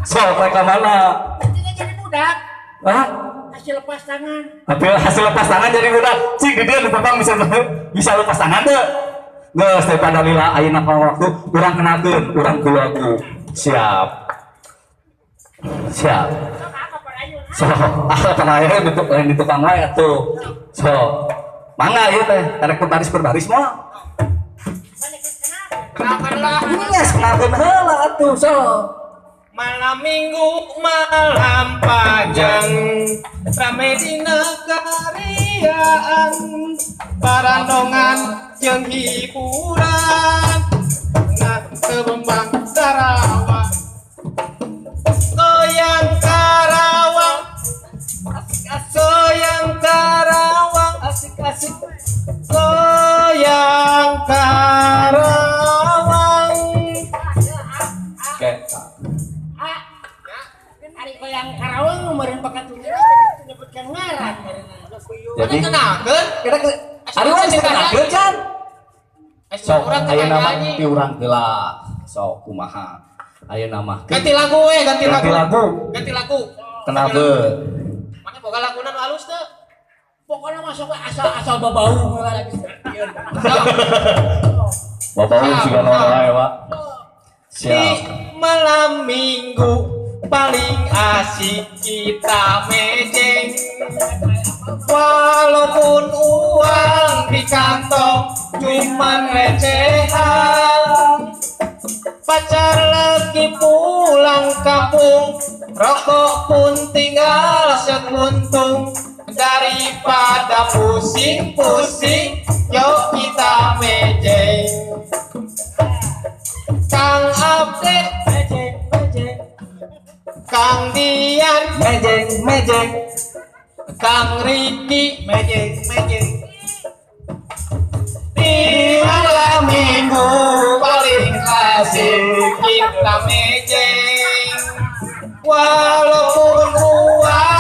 Sok rek ka mana? Tidak jadi budak. Hah? Hasil lepas tangan. Tapi hasil lepas tangan jadi budak. Cik di dieu ditebang bisa bisa lepas tangan teu? Geus daripada lila ayeuna ka waktu urang kenalkeun urang keluarga. Siap. Siap. Sok apa payun? Sok, ah kana aya di lain di tukang wae atuh. Sok. Mangga ieu teh, karek berbaris berbaris moal. Balik kenal. Kenalkan lah. Geus kenalkeun heula atuh, sok. Malam Minggu malam panjang, rame dina kariaan, barandongan jeung hiburan, nah kebembang Sarawak, goyang Karawang, goyang Karawang, asik-asik, goyang Karawang. Oke. Ah, ari goyang Karawang meureun bakat menyebutkan ngaran meureun. Jadi kenalkeun, kita ke ari urang geus kenalkeun can. Sok urang ayeuna mah nyanyi. Ti urang heula. Sok kumaha? Ayeuna mah Ganti lagu we, ganti ganti lagu. Lagu. Ganti lagu. Kenalkeun. Mana boga laguna nu alus teu? Pokoknya masuk we asal asal babau heula lagi. Bapak Siap, juga naon siap. Wae, Pak. Di Siap. malam Minggu paling asik kita mejeng. Walaupun uang di kantong cuman recehan. Pacar lagi pulang kampung, rokok pun tinggal sekuntung. Daripada pusing-pusing, yuk kita mejeng. Kang Abde mejeng mejeng, Kang Dian Mejeng, mejeng. Kang Riki mejeng mejeng. Di malam Minggu paling asik kita mejeng. Walaupun